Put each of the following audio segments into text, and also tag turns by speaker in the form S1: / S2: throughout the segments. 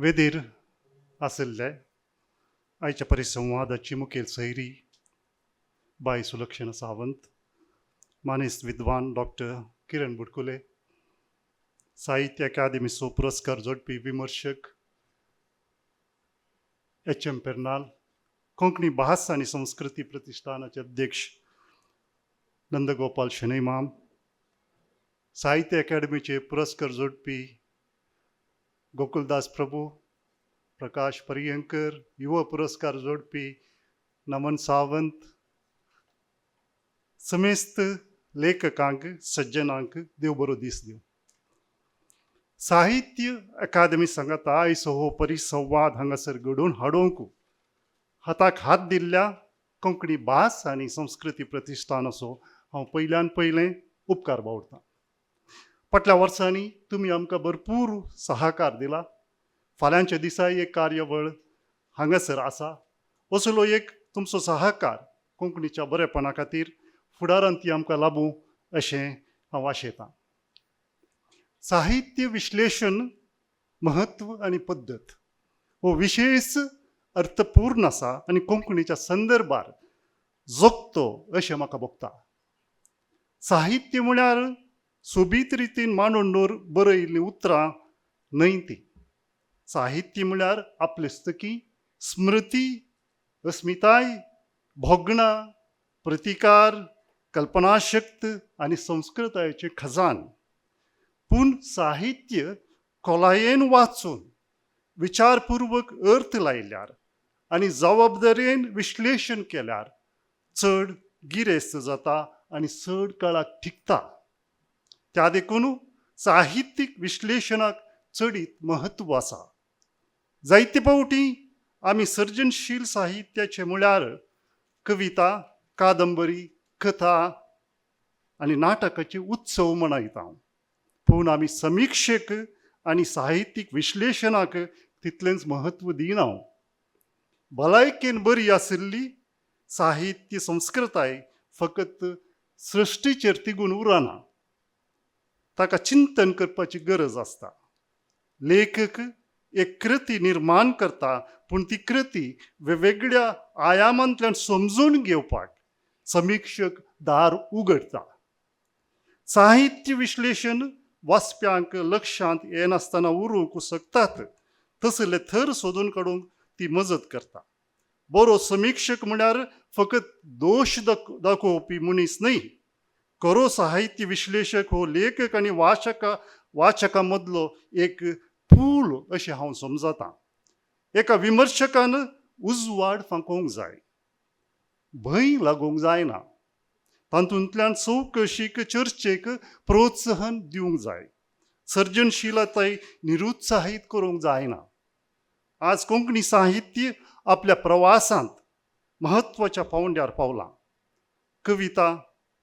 S1: वेदीर आशिल्ले आयच्या परिसंवादाची मुखेल सैरी बाय सुलक्षणा सावंत, मानेस्त विद्वान डॉक्टर किरण बुडकुले, साहित्य अकादेमीचो पुरस्कार जोडपी विमर्शक एच एम पेर्नाल, कोंकणी भास आनी संस्कृती प्रतिश्ठानाचे अध्यक्ष नंदगोपाल शणैमाम, साहित्य अकादमीचे पुरस्कार जोडपी गोकुलदास प्रभू, प्रकाश पर्यंकर, युवा पुरस्कार जोडपी नमन सावंत, समेस्त लेखकांक, सज्जनांक देव बरो दीस दिवं. साहित्य अकादमी सांगाता आयचो हो परिसंवाद हांगासर घडोवन हाडूंक हाताक हात दिल्ल्या कोंकणी भास आनी संस्कृती प्रतिश्ठानाचो हांव पयल्यान पयलें उपकार बावडतां. फाटल्या वर्सांनी तुमी आमकां भरपूर सहकार दिला. फाल्यांच्या दिसाय एक कार्यावळ हांगासर आसा. असलो एक तुमचो सहकार कोंकणीच्या बरेपणा खातीर फुडारांत ती आमकां लाबूं अशें हांव आशेतां. साहित्य विश्लेशण म्हत्व आनी पद्दत हो विशेश अर्थपूर्ण आसा आनी कोंकणीच्या संदर्भार जोगतो अशें म्हाका भोगता. साहित्य म्हळ्यार सोबीत रितीन मांडून दवर बरयल्लीं उतरां न्हय ती. साहित्य म्हळ्यार आपलेस्तकी स्मृती, अस्मिताय, भोगणां, प्रतिकार, कल्पनाशक्त आनी संस्कृतायेचें खजान. पूण साहित्य खोलायेन वाचून विचारपुर्वक अर्थ लायल्यार आनी जबाबदारेन विश्लेशण केल्यार चड गिरेस्त जाता आनी चड काळाक ठिकता. त्या देखून साहित्यीक विश्लेशणाक चडीत म्हत्व आसा. जायते फावटी आमी सर्जनशील साहित्याचे म्हळ्यार कविता, कादंबरी, कथा आनी नाटकाचे उत्सव मनयता, पूण आमी समिक्षक आनी साहित्यीक विश्लेशणाक तितलेंच म्हत्व दिना. भलायकेन बरी आशिल्ली साहित्य संस्कृताय फकत सृश्टीचेर तिगून उरना, ताका चिंतन करपाची गरज आसता. लेखक एक कृती निर्माण करता, पूण ती कृती वेगवेगळ्या आयामांतल्यान समजून घेवपाक समिक्षक दार उगडटा. साहित्य विश्लेशण वाचप्यांक लक्षांत येनासतना उरूंक शकतात तसले थर सोदून काडूंक ती मजत करता. बरो समिक्षक म्हळ्यार फकत दोश दाखोवपी मनीस न्हय. खरो साहित्य विश्लेशक हो लेखक आनी वाचका मदलो एक पूल अशें हांव समजतां. एका विमर्शकान उजवाड फांकोवंक जाय, भंय लागूंक जायना. तातूंतल्यान चवकशीक, चर्चेक प्रोत्साहन दिवंक जाय. सर्जनशीलताय निरुत्साहीत करूंक जायना. आज कोंकणी साहित्य आपल्या प्रवासांत म्हत्वाच्या पावंड्यार पावलां. कविता,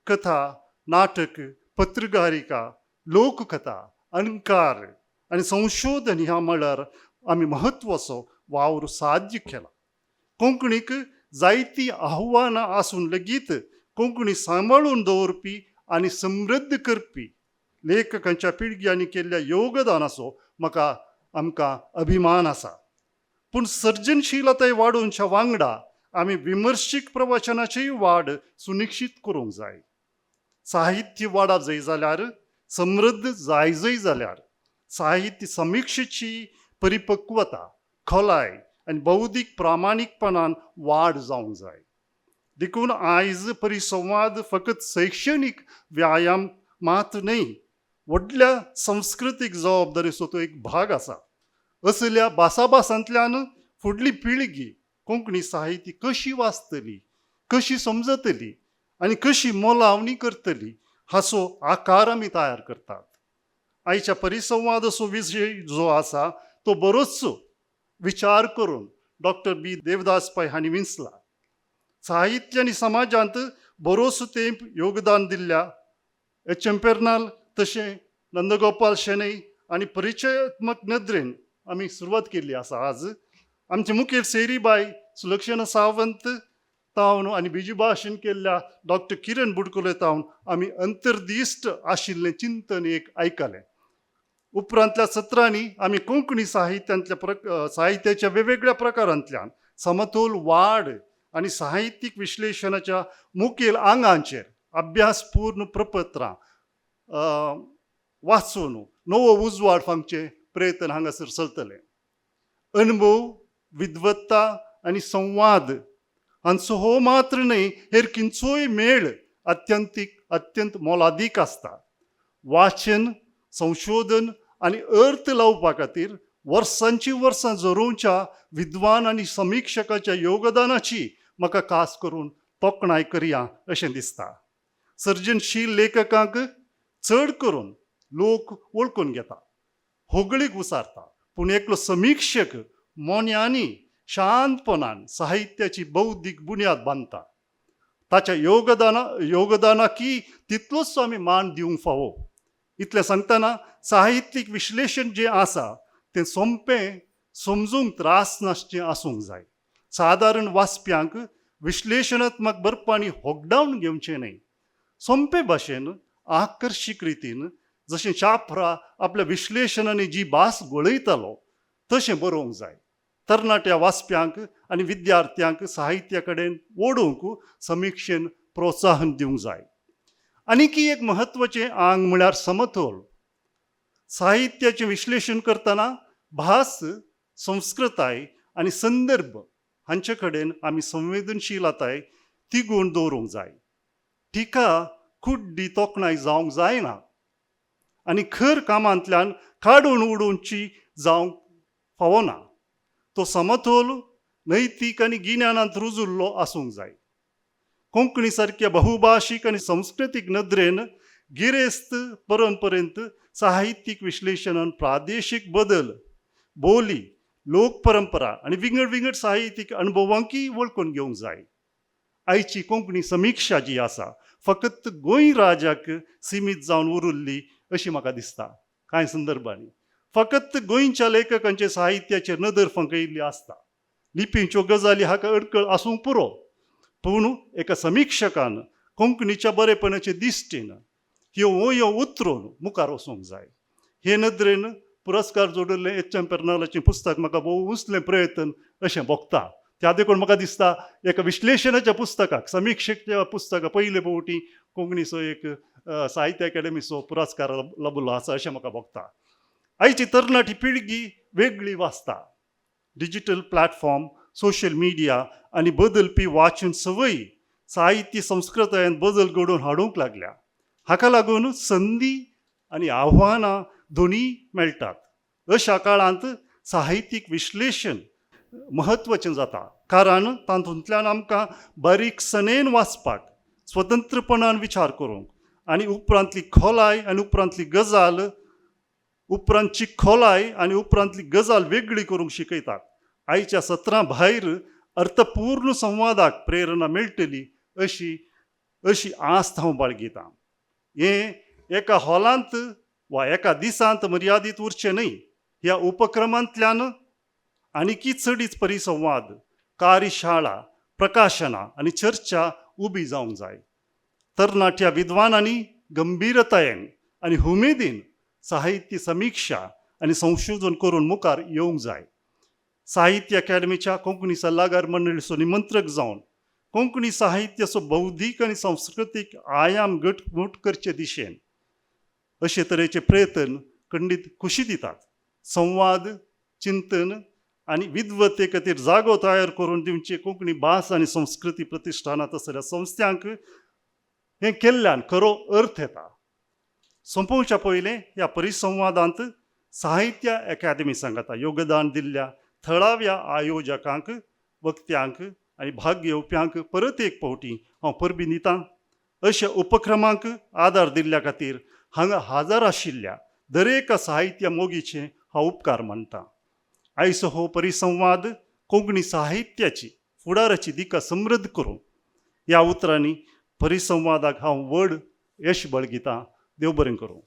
S1: कथा, नाटक, पत्रकारिता, लोककथा, अणकार आनी संशोधन ह्या मळार आमी म्हत्वाचो वावर साध्य केला. कोंकणीक जायतीं आव्हानां आसून लेगीत कोंकणी सांबाळून दवरपी आनी समृद्ध करपी लेखकांच्या पिळग्यांनी केल्ल्या योगदानाचो म्हाका आमकां अभिमान आसा. पूण सर्जनशीलताय वाडोवच्या वांगडा आमी विमर्शीक प्रवचनाचीय वाड सुनिश्चीत करूंक जाय. साहित्य वाडप जाय जाल्यार, समृद्ध जाय जाल्यार साहित्य समिक्षेची परिपक्वता, खोलाय आनी बौद्धीक प्रामाणीकपणान वाड जावंक जाय. देखून आयज परिसंवाद फकत शैक्षणीक व्यायाम मात न्हय, व्हडल्या संस्कृतीक जबाबदारीचो तो एक भाग आसा. असल्या भासाभासांतल्यान फुडली पिळगी कोंकणी साहित्य कशी वाचतली, कशी समजतली आनी कशी मोलावणी करतली हाचो आकार आमी तयार करतात. आयच्या परिसंवादाचो विशय जो आसा तो बरोच विचार करून डॉक्टर बी देवदास पै हांणी विंचला. साहित्य आनी समाजांत बरोच तेंप योगदान दिल्ल्या एच एम पेर्नाल तशें नंदगोपाल शणै आनी परिचयात्मक नदरेन आमी सुरवात केल्ली आसा. आज आमचे मुखेल सेरीबाय सुलक्षणा सावंत तावन आनी बीजू भाशण केल्ल्या डॉक्टर किरण बुडकुले तावन आमी अंतर्दिश्ट आशिल्लें चिंतन एक आयकलें. उपरांतल्या सत्रांनी आमी कोंकणी साहित्यांतल्या साहित्याच्या वेगवेगळ्या प्रकारांतल्यान समतोल वाड आनी साहित्यीक विश्लेशणाच्या मुखेल आंगांचेर अभ्यासपूर्ण प्रपत्रां वाचून नवो उजवाड फांगचे प्रयत्न हांगासर चलतले. अणभव, विद्वत्ता आनी संवाद हांचो हो मात्र न्हय हेर किंचोय मेळ अत्यंतीक अत्यंत मोलादीक आसता. वाचन, संशोधन आनी अर्थ लावपा खातीर वर्सांची वर्सां झरोवच्या विद्वान आनी समिक्षकाच्या योगदानाची म्हाका खास करून तोखणाय करया अशें दिसता. सर्जनशील लेखकांक चड करून लोक वळखून घेता, होगळीक उसारता, पूण एकलो समिक्षक मोन्यांनी शांतपणान साहित्याची बौद्धीक बुन्याद बांदता. ताच्या योगदानाकी तितलोच आमी मान दिवंक फावो. इतलें सांगतना साहित्यीक विश्लेशण जें आसा तें सोंपें, समजूंक त्रास नासचें आसूंक जाय. सादारण वाचप्यांक विश्लेशणात्मक बरपांनी होगडावन घेवचें न्हय. सोंपे भाशेन आकर्शीक रितीन जशें चाफ्रा आपल्या विश्लेशणांनी जी भास घोळयतालो तशें बरोवंक जाय. तरणाट्या वाचप्यांक आनी विद्यार्थ्यांक साहित्या कडेन ओडूंक समिक्षेन प्रोत्साहन दिवंक जाय. आनीकी एक म्हत्वाचें आंग म्हळ्यार समतोल. साहित्याचें विश्लेशण करतना भास, संस्कृताय आनी संदर्भ हांचे कडेन आमी संवेदनशीलताय तिगोवन दवरूंक जाय. टिका कुड्डी तोखणाय जावंक जायना आनी खर कामांतल्यान काडून उडोवची जावंक फावना. तो समतोल नैतीक आनी गिन्यानांत रुजुल्लो आसूंक जाय. कोंकणी सारक्या बहुभाशीक आनी संस्कृतीक नदरेन गिरेस्त परंपरेंत साहित्यीक विश्लेशणान प्रादेशीक बदल, बोली, लोक परंपरा आनी विंगड विंगड साहित्यीक अणभवांकय वळखून घेवंक जाय. आयची कोंकणी समिक्षा जी आसा फकत गोंय राज्याक सिमीत जावन उरिल्ली अशी म्हाका दिसता. कांय संदर्भांनी फकत गोंयच्या लेखकांचे साहित्याचेर नदर फांकयिल्ली आसता. लिपींच्यो गजाली हाका अडकळ आसूंक पुरो, पूण एका समिक्षकान कोंकणीच्या बरेपणाचे दिश्टीन ह्यो वंयो उतरून मुखार वचूंक जाय. हे नदरेन पुरस्कार जोडिल्लें एच एम पेर्नालाचें पुस्तक म्हाका भोव उंचलें प्रयत्न अशें भोगता. त्या देखून म्हाका दिसता एका विश्लेशणाच्या पुस्तकाक, समिक्षेच्या पुस्तकाक पयले फावटी कोंकणीचो एक साहित्य अकादेमीचो पुरस्कार लभलो आसा अशें म्हाका भोगता. आयची तरणाटी पिळगी वेगळी वाचता. डिजिटल प्लॅटफॉर्म, सोशल मिडिया आनी बदलपी वाचन संवय साहित्य संस्कृतायेंत बदल घडोवन हाडूंक लागल्या. हाका लागून संदी आनी आव्हानां दोनूय मेळटात. अशा काळांत साहित्यीक विश्लेशण म्हत्वाचें जाता, कारण तातूंतल्यान आमकां बारीकसणेन वाचपाक, स्वतंत्रपणान विचार करूंक आनी उपरांतली खोलाय आनी उपरांतली गजाल उपरांतची खोलाय आनी उपरांतली गजाल वेगळी करूंक शिकयतात. आयच्या सत्रां भायर अर्थपूर्ण संवादाक प्रेरणा मेळटली अशी अशी आस्त हांव बाळगितां. हें एका हॉलांत वा एका दिसांत मर्यादीत उरचें न्हय. ह्या उपक्रमांतल्यान आनीकी चडीत परिसंवाद, कार्यशाळा, प्रकाशनां आनी चर्चा उबी जावंक जाय. तरणाट्या विद्वानांनी गंभीरतायेन आनी उमेदीन साहित्य समिक्षा आनी संशोधन करून मुखार येवंक जाय. साहित्य अकादमीच्या कोंकणी सल्लागार मंडळीचो निमंत्रक जावन कोंकणी साहित्याचो बौद्धीक आनी संस्कृतीक आयाम घटमूट करचे दिशेन अशे तरेचे प्रयत्न खंडीत खुशी दितात. संवाद, चिंतन आनी विद्वत्ते खातीर जागो तयार करून दिवचे कोंकणी भास आनी संस्कृती प्रतिश्ठानांत आसलेल्या संस्थांक हें केल्ल्यान खरो अर्थ येता. सोंपोवच्या पयलें ह्या परिसंवादांत साहित्य अकादेमी सांगाता योगदान दिल्ल्या थळाव्या आयोजकांक, वक्त्यांक आनी भाग घेवप्यांक परत एक फावटी हांव परबीं दितां. अशा उपक्रमांक आदार दिल्ल्या खातीर हांगा हाजर आशिल्ल्या दरेका साहित्य मोगीचे हांव उपकार मानतां. आयचो हो परिसंवाद कोंकणी साहित्याची फुडाराची दिका समृद्ध करूं ह्या उतरांनी परिसंवादाक हांव व्हड यश बळगितां. देव बरें करूं.